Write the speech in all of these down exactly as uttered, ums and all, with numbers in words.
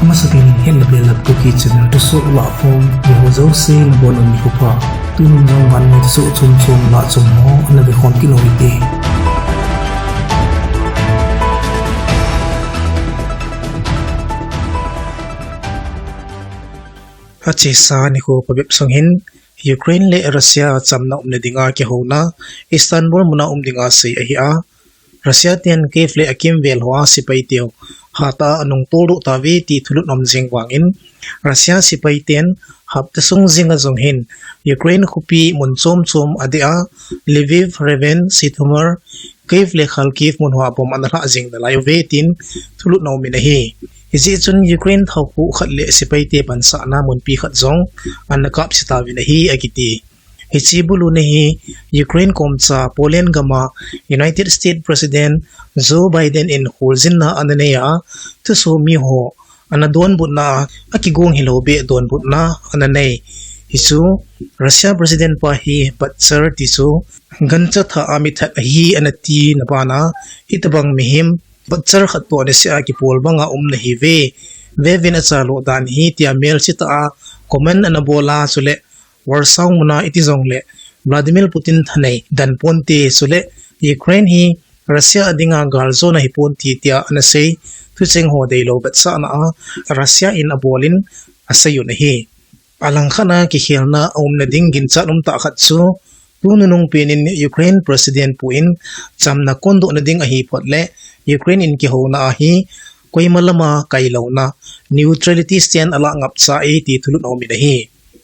Amasapen in Hetna Belap Kuki channel thusoh lahkhom, miho jouse nabonun nikho pha. Tuni jong vannoi thusoh chomchom lahchom ho ana vekhom kit u hite. Achesa nikho phabep sung hin, Ukraine le Russia chamna umna dinga kihouna Istanbul muna um dinga sei ahi a, Russia ten Kyiv le akimvel hoa sepai teu hatah a anung toldoh tauve ti thulut aum jing vangin, Russia sepai ten hapta sung jinga jong hin Ukraine khopi mun chomchom adeh a, Lviv, Rivne, Zhytomyr, Kyiv le Kharkiv mun hoa bomb ana lhah jing nalai uve tin thulut aumin ahi. Hijeh chun Ukraine thaokhuh khat le sepai te pansahna munpi khat jong ana kapse tauvin ahi akiti. Hiche buluna hi Ukraine komcha Poland gama United States President Joe Biden in kholjinna ana nei a, thusoh miho ana donbutna a, akigong hilou beh donbutna ana nei. Hichu Russia President pa hi Butcher tichu gancha thah a mithat ahi ana tina bana, hitobang mihem Butcher khat toh ana seh a kipol banga um nahiuve. Vevin achalo dan hi tia melsetah a comment ana bol a, chule Warsaw muna iti jongle Vladimir Putin thanei dan ponte, chule Ukraine hi Russia a dinga galjona hiponte tia ana sei, thucheng ho deilou vetsahna a Russia in abolin asei un ahi. Alangkhat a kikhelna aumna ding ginchat umtah khat chu, tu nunung penin Ukraine President pu in chamna kondohna ding ahi phot le Ukraine in kihouna a hi koima lama kailouna, neutrality stand alah ngapcha e ti thulut aumin ahi.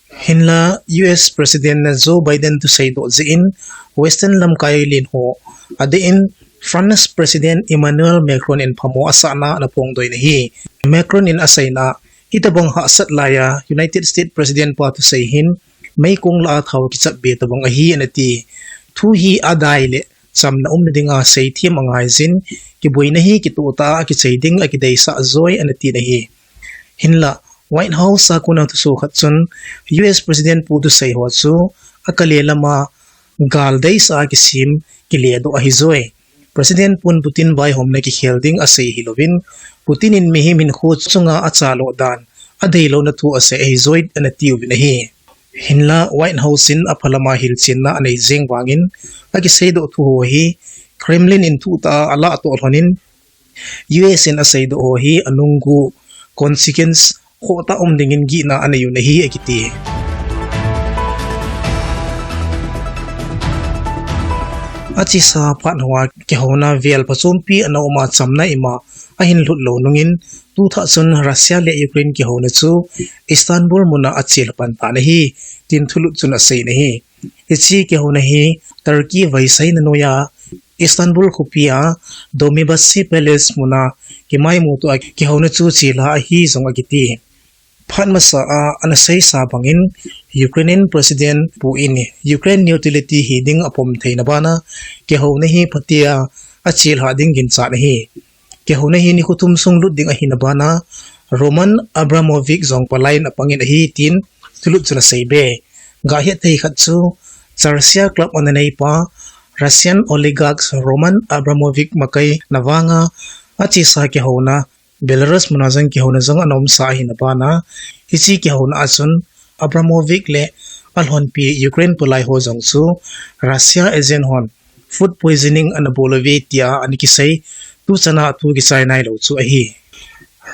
Hinla U S President Joe Biden thusei doh jeh in Western lamkai len ho adeh in France President Emmanuel Macron in phamo asahna ana phongdoh in ahi. Macron in aseina, hitobang hahsat laiya United States President pa thusei hin meikong lah a thao kichap be tobang ahi ana ti. Thu hi adai le chamna umna dinga seithem angaijin, kiboina hi kitoh tah a kichai ding akideisah joi ana tina ahi. Hinla White House a kona thusoh khat chun U S President pu thusei ho chu akale lama gal deisah a kisem kiledoh ahi joi. President pun Putin vaihomna kikhel ding asei hilouvin, Putin in mihem hinkho chunga achalo dan adeilouna thu asei ahi joi ana tiuvin ahi. Hinla White House in aphalama hilchenna anei jeng vangin, akiseidoh thu ho hi Kremlin in thuhtah a alahtoh lhonin, U S in aseidoh ho hi anunggu consequence khohtah um dingin gihna anei un ahi akiti. Achesa phat hoa kihouna vel phachompi ana um a chamna ima ahin lhut lou nungin, tu thah chun Russia le Ukraine kihouna chu Istanbul muna achelha pan tan ahi, tin thulut chun asei in ahi. Hiche kihouna hi Turkey vaisaina noiya Istanbul khopia Dolmabahce Palace muna kimaimuto a kihouna chu chelha ahi jong akiti. Phat masa a ana seisa bangin, Ukrainian President pu in Ukraine neutrality hiding apom theina bana kihouna hi phatea achelha ding ginchat ahi. Kihouna hi nikho thum sung lut ding ahina bana Roman Abramovich jong palai in apangin ahi tin thulut chun aseibe. Gahet thei khat chu Chelsea club ana neipa Russian oligarch Roman Abramovich makaina vanga achesa kihouna Belarus muna jong kihouna jong ana umsa ahina bana, hiche kihouna a chun Abramovich le alhonpi Ukraine palai ho jong chu Russia agent hon food poisoning ana bol uve tia ana kisei, tuchana thu kichai nailou chu ahi.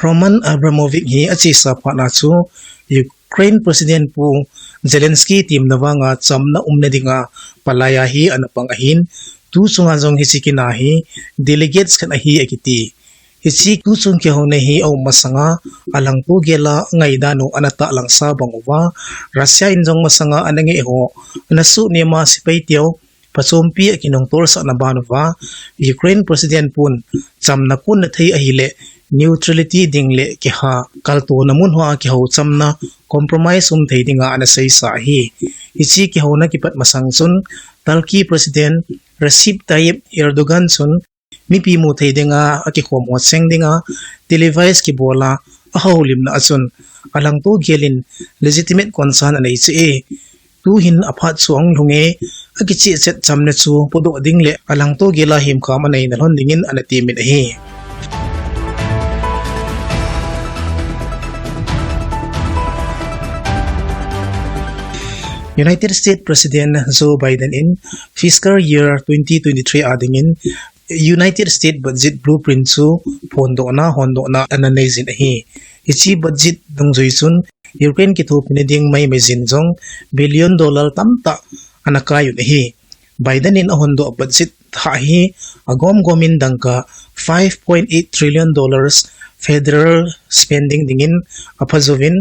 Roman Abramovich hi achesa phatna chu Ukraine President pu Zelensky temna vanga chamna umna dinga palai a hi ana pang ahin, tu chunga jong hiche kina hi delegates khat ahi akiti. Hiche tuchung kihouna hi aum masanga alangto gela ngaidan u ana tahlangsa bang uva, Russia in jong masanga ana ngeh ho ana suhnem a sepai teu phachompi a kinungtolsahna ban uva, Ukraine President pun chamna konna thei ahile neutrality ding le kiha kaltona mun hoa kihou chamna compromise um thei dinga ana seisa ahi. Hiche kihouna kipat masang chun Turkey President Recep Tayyip Erdogan chun mipi mu thei dinga akikhom ho cheng dinga televised kibola ahoulimna a chun alangto gelin legitimate concern anei cheh e. Tuhin aphat chu ahung lhunge, akichehchet chamna chu podoh ding le alangto gela hemkham aneina lhon dingin ana temin ahi. United States President Joe Biden in fiscal year twenty twenty-three a dingin United States budget blueprint chu phondohna, hondohna ana neijin ahi. Hiche budget dungjui chun Ukraine kithopina ding maimai jin jong billion dollar tamtah ana kai un ahi. Biden in ahondoh budget thah hi agom gom in dangka five point eight trillion dollars federal spending dingin aphajouvin,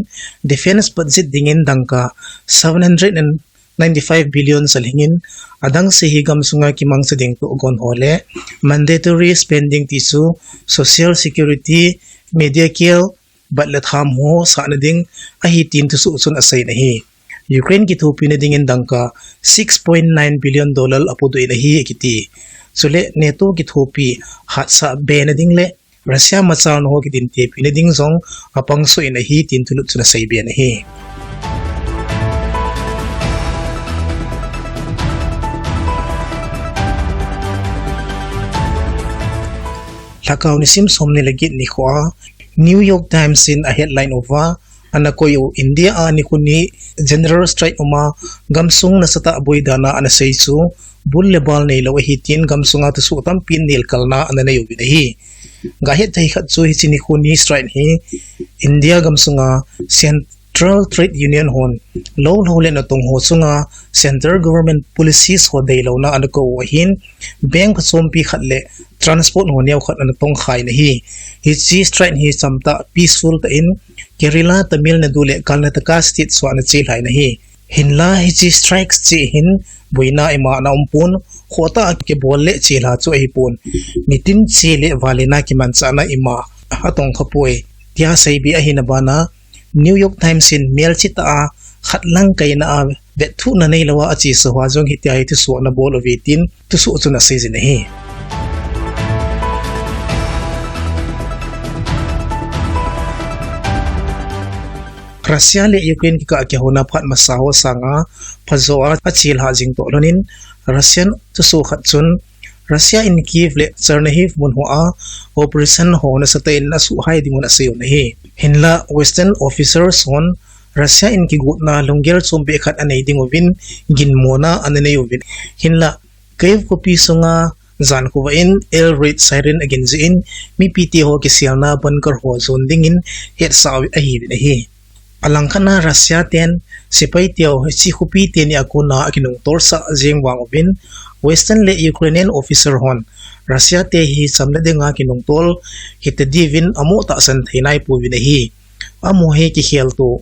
defense budget dingin dangka seven hundred and ninety-five billion salhingin, adang se hi gamsunga kimangcha ding tohgon ho le mandatory spending tichu social security, Medicare, bat le tham ho sahna ding ahi tin thusoh chun aseiyin ahi. Ukraine kithopina dingin dangka six point nine billion dollar apodoh in ahi akiti. Chule NATO kithopi hatsah bena ding le Russia machalna ho kidintepina ding jong apangsoh in ahi tin thulut chun aseiben ahi. Lhakao nisim somni le get nikhoa New York Times in a headline uva ana koi u India a nikho ni general strike uma gamsung nasatah boi dana ana sei chu bul le bal neilou ahi tin gamsunga thusoh tampin nelkalna ana nei uvin ahi. Gahet thei khat chu hiche nikho ni strike hi India gamsunga Central Trade Union hon lou lou le natong ho chunga Central Government policies ho deilouna ana kou ahin, bank phachompi khat le transport ho neo khat ana tongkhai in ahi. Hiche strike hi chamtah peaceful tah in Kerala, Tamil Nadu le Karnataka state ho ana chelhai in ahi. Hinla hiche strike cheh hin boina ima ana umpon, khohtah a kibol le chelha chu ahipon. Nitin che le valena kimanchahna ima atongkhapoi, tia seibe ahina bana New York Times in melchih tah a khat lang kaina a vetthuhna neilouva achesa hoa jong hitia hi thusoh ana bol uve tin thusoh chun aseijin ahi. Russia le Ukraine kikah kihouna phat masa ho sanga phajo a achelha jing toh lhonin Russian thusoh khat chun Russia in Kyiv le Chernihiv mun hoa operation ho nasatah in asuhhai dingun aseiyu ahi. Hinla Western officers hon Russia in kigotna lunggel chombeh khat anei dinguvin ginmona ana nei uvin. Hinla Kyiv khopi sunga jan khovah in air raid siren agin jeh in mipite ho kiselna bunker ho jon dingin hetsah ahiuvin ahi. Alangkhat a Russia ten sepai teu hiche khopi teni a kona akinungtolsah jeng vang uvin Western le Ukrainian officer hon Russia te hi chamna dinga kinungtol hita diuvin amoh tahsan thei naipouvin ahi. Amaho hi kikheltoh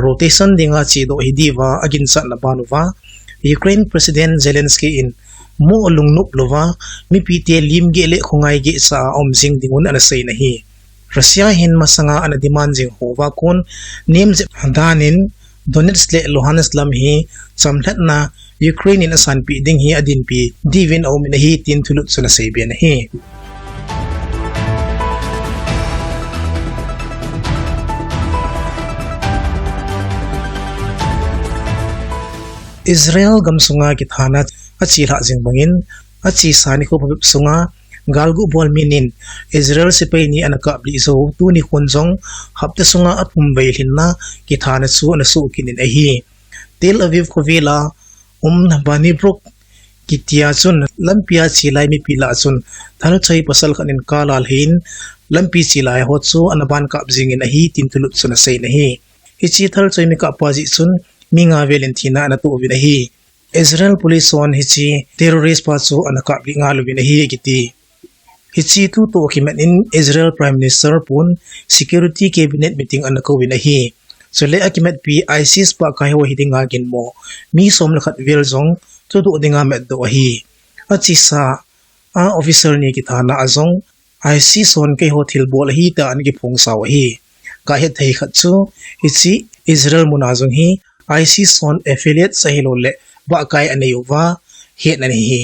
rotation dinga chedoh hi diuva aginchatna ban uva Ukraine President Zelensky in moh lungnop louva mipite limgeh le khongai geh cha a um jing dingun ana seiyin ahi. Russia hin masanga ana demand jing houva kon nemjep danin Donetsk le Luhansk lam hi chamlhatna Ukraine in asanpeh ding hi adinpi diuvin aumin ahi tin thulut chun aseiben ahi. Israel gamsunga kithana achelhah jing bangin achesa nikho phabep sunga galguh bol minin Israel sepai ni ana kaplih jou tuni khon jong hapta sunga athum vei lhinna kithana chu ana sohkit in ahi. Tel Aviv khovela um Bnei Brak kitia chun lampia chelai mipi lah a chun thalchoi pasal khat in car alhin lampi chelai ho chu ana ban kap jingin ahi tin thulut chun aseiyin ahi. Hiche thalchoi mi kappa jeh chun mi nga velin thina ana toh uvin ahi. Israel police hon hiche terrorist pa chu ana kaplih ngal uvin ahi akiti. Hiche thutoh kimat in Israel Prime Minister pon Security Cabinet meeting ana kouvin ahi. Chule akimatpi ISIS pahkai ho hidinga ginmo mi som le khat vel jong thudoh dinga matdoh ahi. Achesa a officer ni kithana a jong ISIS hon keiho thilbol ahi tia ana kiphongsa u ahi. Gahet thei khat chu hiche Israel muna jong hi ISIS hon affiliate ahilouleh pahkai anei uva hetna ahi.